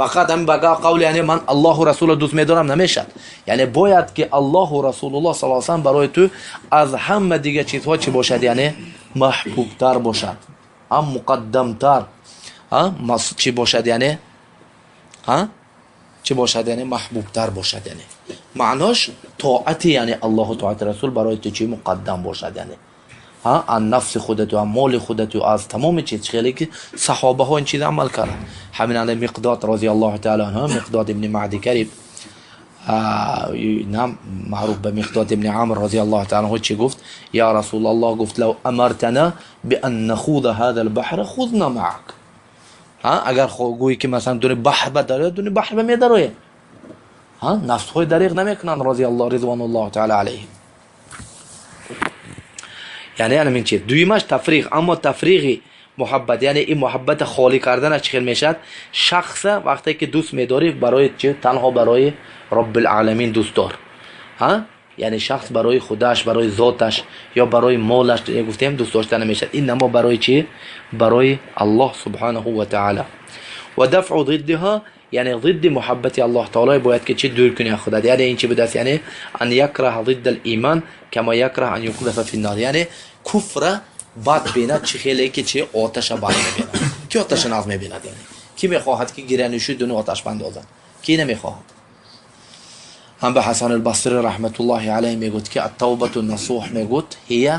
Фақат ҳамин ба қавли яъне ман Аллоҳу Расулро дӯст медорам намешад. Яъне бояд ки Аллоҳу Расулуллоҳ саллаллоҳу алайҳи васаллам барои ту аз ҳама дига чизҳо чӣ бошад? Яъне маҳбубтар бошад, ҳам муқаддамтар, чӣ бошад? Яъне чӣ бошад? Яъне маҳбубтар бошад. Яъне маънош тоати яъне Аллоҳу тоати Расул барои ту чӣ муқаддам бошад? Яъне аз нафси худату, аз моли худату, аз тамоми чиз. Хеле ки саҳобаҳо ин чиз амал карданд. Ҳамин анда Миқдод розияллоҳу таала анҳу, Миқдод ибни Маъди Кариб, нам маъруф ба Миқдод ибни Амр розияллоҳу таала анҳу чӣ гуфт? Я Расулаллоҳ, гуфт, лав амартана биан нахуда ҳаза албаҳра хузна маак. Агар гӯӣ ки масалан дуни баҳр ба дарояд, дуни баҳр ба медароем. Нафсҳои дариғ намекунанд, розияллоҳ ризвануллоҳу таала алайҳим. Яъне ҳамин чиз. Дуюмаш тафриғ. Аммо тафриғи муҳаббат, яъне ин муҳаббата холӣ карданаш чӣ хел мешавад? Шахса вақте ки дӯст медорӣ, барои чи? Танҳо барои Роббил-оламин дӯст дор. Яъне шахс барои худаш, барои зоташ ё барои молаш гуфтем дӯст дошта намешавад. Иннамо барои чӣ? Барои Аллоҳ субҳанаҳу ва таала. Ва дафъу зиддиҳа, яъне зидди муҳаббати Аллоҳ таоло бояд ки чӣ дур кунӣ аз худат. Яъне ин чӣ будааст? Яъне ан якраҳа зидда ал-иман кама якраҳ ан юқзафа фин-нор. Яъне куфра бад бинад, чӣ хеле ки чӣ оташа бад мебинад. Ки оташа нағз мебинад? Яъне ки мехоҳад ки гиранишӯ дуни оташ бандозад? Ки намехоҳад? Ҳам ба Ҳасан албасри раҳматуллоҳи алайҳ мегӯд ки ат-тавбату насуҳ, мегӯд, ҳия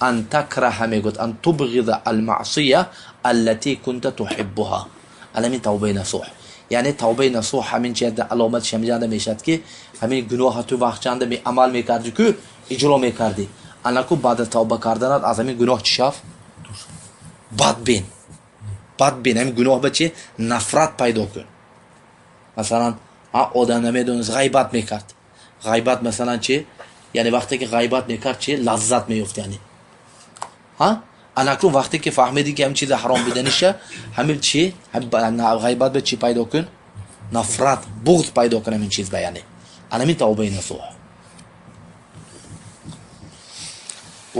ан такраҳа, мегӯд, ан тубғиза ал-маъсия аллати кунта туҳиббуҳа. Аламин тавбаи насуҳ. Яъне тавбаи насуҳ ҳамин чи аломатиш ҳамин мешавад ки ҳамин гуноҳа ту вақт чанда амал мекардӣ, ку иҷро мекардӣ, анаку баъд аз тавба карданат аз ҳамин гуноҳ чӣ шав? Бадбин, бадбин. Ҳамин гуноҳ ба чи нафрат пайдо кун. Масалан, одам намедонист, ғайбат мекард. Ғайбат масалан чи? Яъне вақте ки ғайбат мекард, чи лаззат меёфт. Яъне анакун вақте ки фаҳмидӣ ки ҳамин чиза ҳаром буданиша, ҳамин чи ғайбат ба чӣ пайдо кун? Нафрат, буғз пайдо кун ҳамин чиз ба. Яъне анамин тавбаи насуҳ.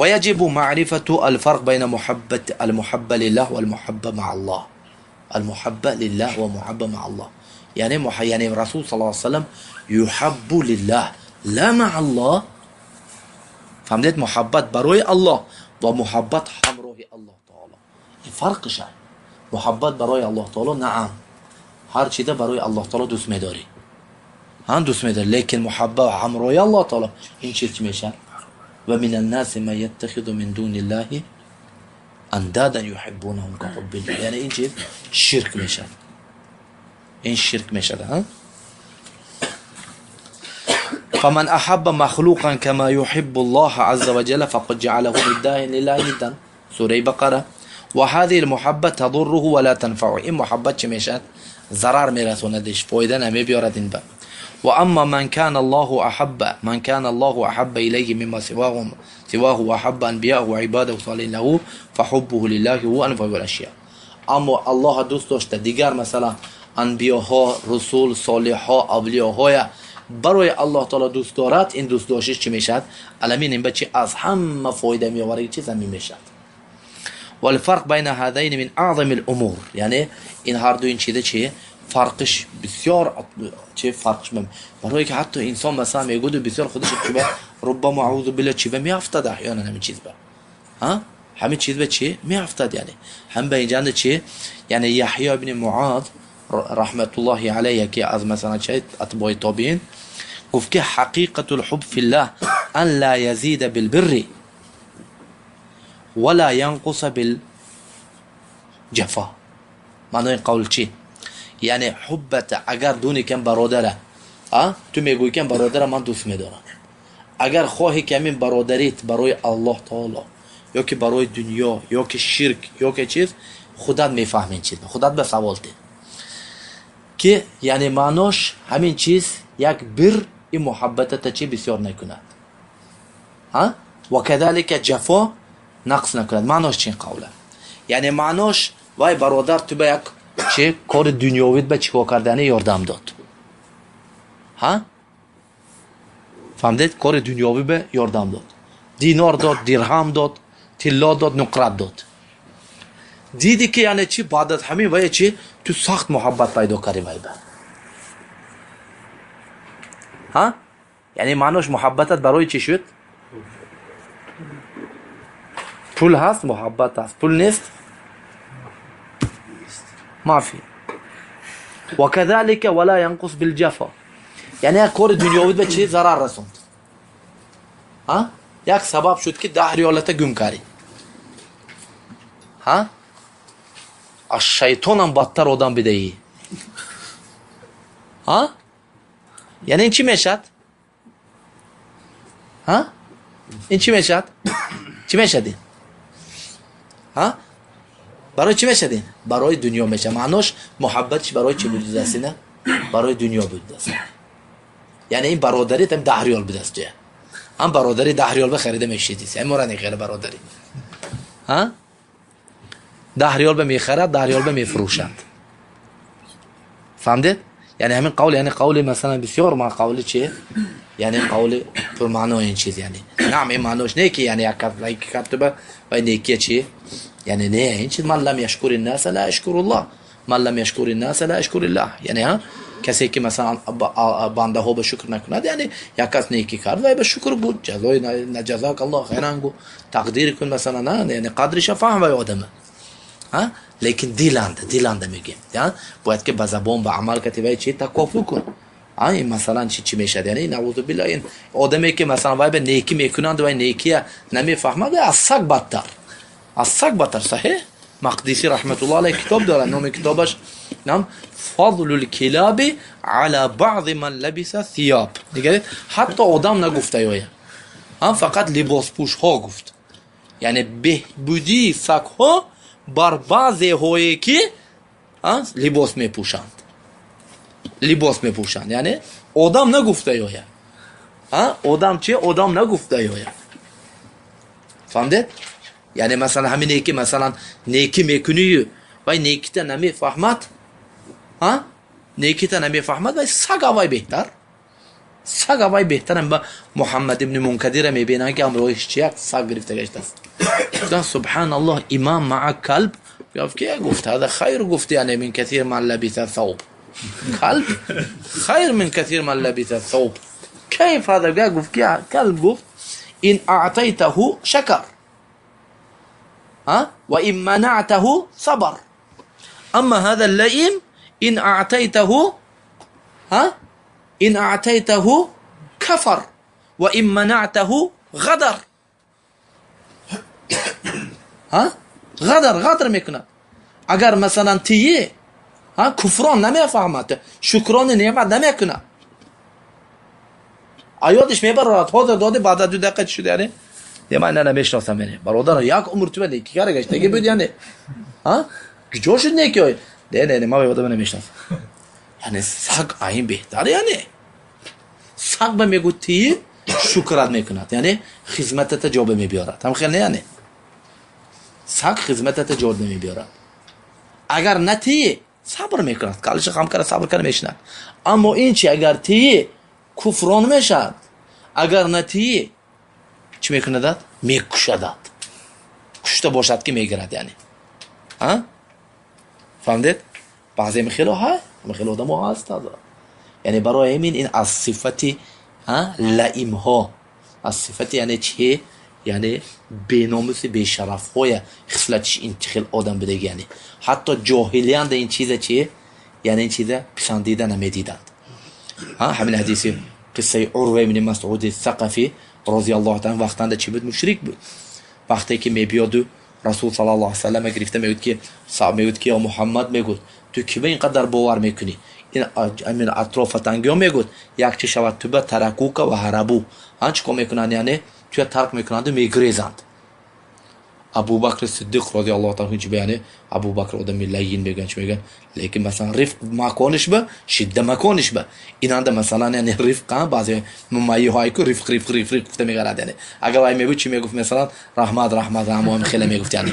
ويجب معرفة الفرق بين محبة المحبة لله والمحبة مع الله. المحبة لله ومحبة مع الله. يعني يعني الرسول صلى الله عليه وسلم يحب لله لا مع الله. فهمت؟ محبت بروي الله ومحبت همراه الله تعالى. فرق شيء. محبت بروي الله تعالى، نعم. هر چیز بروي الله تعالى دوست می‌داری. هم دوست می‌داری، لیکن محبت همراه الله تعالى این چیز چی میشه؟ ومن الناس ما يتخذ من دون الله اندادا يحبونهم كحب الله. یعنی این چیز شرک میشه. این شرک میشه. ها؟ فمن احب مخلوقا كما يحب الله عز وجل فقد جعله ندا لله ندا. سوره بقره. وهذه المحبه تضره ولا تنفعه. این محبت چی میشه؟ ضرر میرسوندش، فایده نمیبیارد این به. وأما من كان الله أحب من كان الله أحب إليه مما سواه وأحب أنبياءه وعباده الصالحين له فحبه لله هو أنفع الأشياء. اما الله دوست داشته دیگر مثلا انبیاها، رسول، صالحها، اولیاها برای الله تعالی دوست دارد، این دوست داشتش چی میشد؟ الامین این بچه از همه فایده میآوره چیز همین میشد. والفرق بین هذین من اعظم الامور. یعنی این هر دو این چیزه چیه؟ فرقش بسیار چه فرقش برای که حتی انسان مثلا میگود بسیار خودش چه ربما اعوذ بالله چه میافتاد احیانا همین چیز به ها همین چیز به چه میافتاد. یعنی هم به اینجا چه یعنی یحیی ابن معاذ رحمت الله علیه که از مثلا چه اتباع تابعین گفت که حقیقت الحب فی الله ان لا یزید بالبر ولا ينقص بالجفا. معنای قول چی؟ یعنی حبت اگر دونی کم برادره، تو میگویی کم برادره من دوست میدارم، اگر خواهی که همین برادریت برای الله تعالی یا که برای دنیا یا که شرک یا که چیز، خودت میفهمی چیز، خودت به سوال ده که یعنی معناش همین چیز یک بر این محبت تا چی بسیار نکند، ها، و کذالک جفا نقص نکند. معناش چین قوله؟ یعنی معناش وای برادر تو به یک چه کار دنیاویت به چیکار کردن یاردم داد، ها، فهمیدید؟ کار دنیاوی به یاردم داد، دینار داد، درهم داد، طلا داد، نقره داد. دیدی که یعنی چی؟ بعد از همین وای چی Ту сахт муҳаббат пайдо кардӣ вайба. Ҳа? Яъне маънош муҳаббатат барои чӣ шуд? Пул ҳаст, муҳаббат ҳаст. Пул нест? Мафи. وكذلك ولا ينقص بالجفا. Яъне як кори дунёвӣ ба чӣ зарар расонд? Ҳа? Як сабаб шуд ки 10 риёлата гум кардӣ. Ҳа? Аз шайтонам бадтар одам бидаӣ. Ҳа? Яъне ин чӣ мешавад? Ҳа? Ин чӣ мешавад? Чӣ мешавад ин? Ҳа? Барои чӣ мешавад ин? Барои дунё мешавад. Маънош муҳаббатш барои чӣ будааст ина? Барои дунё будааст. Яъне ин бародарӣ там 10 риёл будааст туя. Ҳам бародарӣ 10 риёл ба харида мешидӣ. Ҳамора нехара бародарӣ. Ҳа? 10 риёл ба мехарад, 10 риёл ба мефурӯшад. Фаҳмдед? Яъне ҳамин қавл, яъне қавли масалан бисёр ма қавли чи? Яъне қавли пурмаъно ин чиз, яъне. Наам, ин маънош не ки яъне як кас лайк кард ту ба вай некия чи? Яъне не, ин чиз ман лам яшкури наса ла яшкуруллоҳ. Ман лам яшкури наса ла яшкуриллаҳ. Яъне ҳа? Касе ки масалан бандаҳо ба шукр накунад, яъне як кас некӣ кард, вай ба шукр буд. Ҷазои на ҷазакаллоҳ хайран гу. Тақдир кун масалан, на, яъне қадриша фаҳм вай одама. Ҳа? Лекин диланда, диланда мегӯем. Я? Бояд ки ба забон, ба амал кати вай чи такофу кун. А ин масалан чи мешавад? Яъне наузу биллаҳ, ин одаме ки масалан вай ба некӣ мекунанд, вай некия намефаҳмад, вай аз саг бадтар. Аз саг бадтар, саҳеҳ? Мақдисӣ раҳматуллоҳ алайҳ китоб дорад, номи китобаш нам Фазлул килаби ала баъзи ман лабиса сиёб. Дигаред, ҳатто одам нагуфта ёя. Ҳам фақат либоспӯшҳо гуфт. Яъне беҳбудии сагҳо бар баъзеҳое ки либос мепӯшанд. Либос мепӯшанд. Яъне одам нагуфта ёя. Одам чи? Одам нагуфта ёя. Фаҳмдед? Яъне масалан ҳамине ки масалан некӣ мекунию вай некита намефаҳмад, ҳа? Некита намефаҳмад, вай саг авай беҳтар. Саг авай беҳтар. Ба Муҳаммад ибни Мункадира мебинанд ки ҳамроҳиш чи як саг гирифта гаштааст. Гуфтанд субҳаналлоҳ, имам маа калб. Гуфт ки гуфт ҳада хайр, гуфт яъне мин касир ман лабиса савб. Калб хайр мин касир ман лабиса савб. Кайф ҳада? Гуфт ки калб гуфт ин аътайтаҳу шакар. ها؟ وإن منعته صبر. أما هذا اللئيم إن أعطيته، ها؟ إن أعطيته كفر وإن منعته غدر. ها؟ غدر، غدر میکنه. اگر مثلا تیه، ها؟ کفران نمیفهمد، شکران نعمت نمیکنه. آیادش میبرد، حاضر داده بعد از 2 دقیقه شده یعنی یه من نه نمیشناسم یعنی برادر یک عمر تو نیکی کرده گشتگی بود یعنی ها کجا شد نیکی های نه نه نه ما به آدم نمیشناسم یعنی سگ این بهتر یعنی سگ به میگو تی شکرات میکند یعنی خدمتت جواب میبیارد هم خیلی نه یعنی سگ خدمتت جواب نمیبیارد اگر نتی صبر میکند کالش خم کرده صبر کرده میشند اما این چی اگر تی کفران میشد اگر نتی чӣ мекунадад? Мекушадад. Кушта бошад ки мегирад яъне. Ҳа? Фаҳмдед? Баъзе хело ҳа, хело одамо ҳастанд. Яъне барои ҳамин ин аз сифати лаимҳо, аз сифати яъне чи? Яъне беномуси бешарафҳоя хислатиш ин хел одам будаги яъне. Ҳатто ҷоҳилиянда ин чиза чи? Яъне ин чиза писандида намедиданд. Ҳа, ҳамин ҳадиси қиссаи Урва ибни Масъуди Сақафи розияллоҳу таала вақтанда чӣ буд? Мушрик буд. Вақте ки мебиёду Расул саллаллоҳу алайҳи васаллам гирифта мегӯяд ки мегӯяд ки ё Муҳаммад мегӯяд ту ки ба ин қадар бовар мекунӣ? Ин амин атрофатангиё мегӯяд як чи шавад ту ба таракука ва ҳарабу. Ҳа, чӣ кор мекунанд? Яъне туя тарк мекунанду мегрезанд. Абубакр Сиддиқ розияллоҳу таала ҳеҷ яъне Абубакр одами лайин мегӯянд, чӣ мегӯянд? Лекин масалан рифқ макониш ба шидда макониш ба инанда масалан яъне рифқ баъзе мумайиҳое ку рифқ рифқ рифқ рифқ гуфта мегарад яъне агар вай мегӯ чӣ мегуфт масалан раҳмат раҳмат ҳамон хеле мегуфт яъне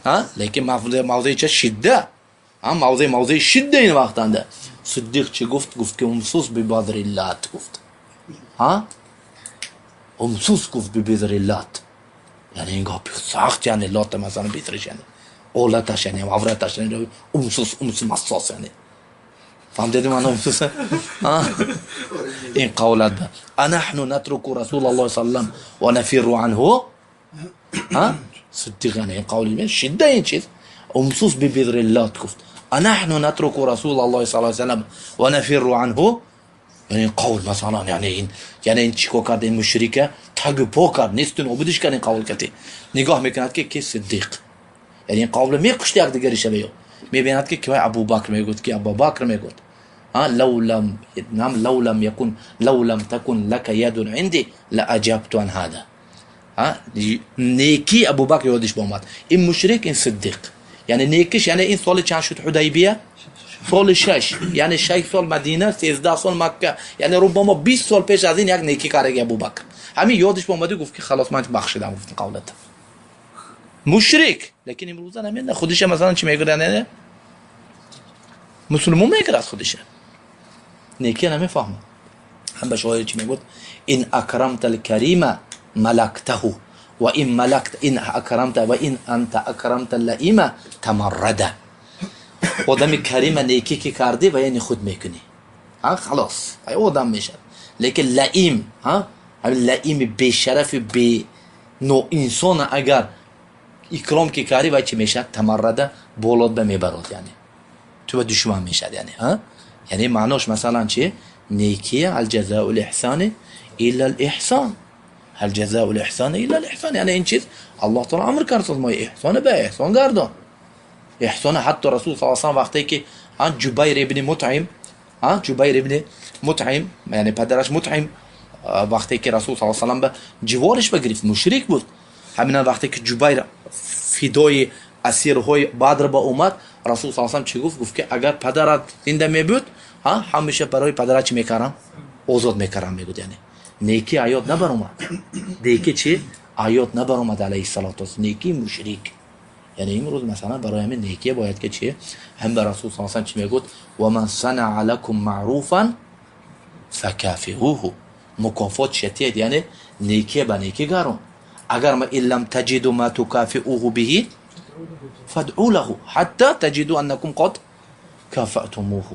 ҳа лекин мавзеи ча шидда ҳа мавзеи шидда ин вақтанда Сиддиқ чӣ гуфт? Гуфт ки умсус бибадриллат гуфт. Ҳа? Умсус гуфт бибадриллат. Яъне ин гапи сахт яъне лота масалан бисриш яъне. Олаташ, яъне авраташ, яъне умсус, умс массос, яъне фаҳмидед маъно умсус? Ин қавлат أنحن نترك رسول الله صلى الله عليه وسلم ونفر عنه. صدیق یعنی این قول شده این چیز امصص ببذر اللات گفت أنحن نترك رسول الله صلى الله عليه وسلم ونفر عنه. یعنی قول مثلا یعنی این یعنی این چیکار کرد؟ این مشرکه تگ پا کرد، نیست نابودش کرد. این قول کتی نگاه میکند که کی صدیق، یعنی این قول میکشت یک دیگری شبیه میبیند که کی ابوبکر میگفت، که ابوبکر میگفت لو لم نعم لو لم يكن لو لم تكن لك يد عندي لاجبت عن هذا. نیکی ابوبکر یادش آمد. این مشرک، این صدیق، یعنی نیکش، یعنی این سال چند شد حدیبیه؟ سال 6، یعنی 6 سال مدینه، 13 سال مکه، یعنی ربما 20 سال پیش از این یک نیکی کرده ابوبکر. همین یادش آمده، گفت که خلاص من بخشیدم. گفت قولت مشرک. لیکن امروزه نمیدونه خودش مثلا چی میگه، نه مسلمون میگه از خودش نیکی نمیفهمه. هم به شاعر چی میگفت؟ إن أكرمت الكريم ملكته وإن ملكت إن أكرمت وإن أنت أكرمت اللئيم تمرد. آدمی کریم نیکی که کردی و یعنی خود میکنی، ها خلاص ای آدم میشد. لیکن لئیم، ها همین لئیم بیشرف بی نوع انسان اگر اکرام که کردی و چی میشد؟ تمرد، بالات به میبرد، یعنی تو به دشمن میشد. یعنی ها یعنی معناش مثلا چی؟ نیکی هل جزاء الإحسان إلا الإحسان، هل جزاء الإحسان إلا الإحسان. یعنی این چیز الله تعالی امر کرد ما احسان به احسان گردان احسان. حتی رسول صلی الله علیه و وقتی که جبیر ابن مطعم، جبیر ابن مطعم، یعنی پدرش مطعم، وقتی که رسول صلی الله علیه و به جوارش بگرفت، مشرک بود. همین وقتی که جبیر فدای اسیرهای بدر با اومد، رسول صلی الله علیه و چی گفت؟ گفت که اگر پدرت زنده می بود، ها همیشه برای پدرت چی میکردم؟ آزاد میکردم. میگفت یعنی نیکی از یاد نبر اومد. نیکی چی؟ از یاد نبر اومد علیه الصلاة والسلام. نیکی مشرک. یعنی امروز مثلا برای همین نیکی باید که چی؟ هم به رسول صلی الله علیه و چی میگفت؟ ومن صنع لكم معروفا فكافئوه. مکافات شتید، یعنی نیکی به نیکی گرون. اگر ما إن لم تجدوا ما تكافئوه به فادعوا له حتى تجدوا أنكم قد كافأتموه.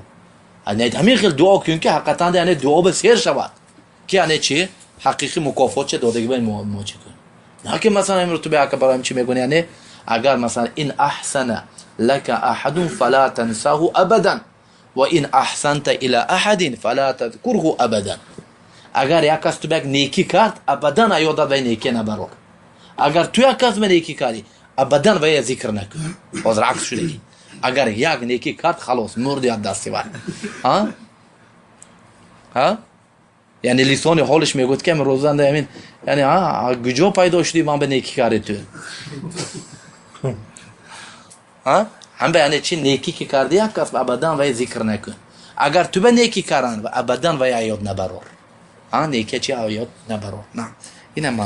یعنی همین خیلی دعا کن که حقیقتا یعنی دعا به سیر شود که یعنی چی؟ حقیقی مکافات چه دادگی به ما چه کن. نه که مثلا امروز تو به برایم چی میگونی؟ یعنی اگر مثلا إن أحسن لك أحد فلا تنسه أبدا وإن أحسنت إلى أحد فلا تذكره أبدا. اگر یک کس تو یک نیکی کرد، ابدا یادت به نیکی نبرار. اگر تو یک کس به نیکی کردی، ابدا به ذکر نکن. حاضر عکس شده. اگر یک نیکی کرد، خلاص مردی از دستی بر ها ها. یعنی لسان حالش میگفت که روزنده همین یعنی ها کجا پیدا شدی من به نیکی کردی تو ها. هم به یعنی چی؟ نیکی که کردی یک کس، ابدا و ذکر نکن. اگر تو به نیکی کردن و ابدا و یاد نبرار. ها نیکی چی؟ یاد نبرار. نه اینم.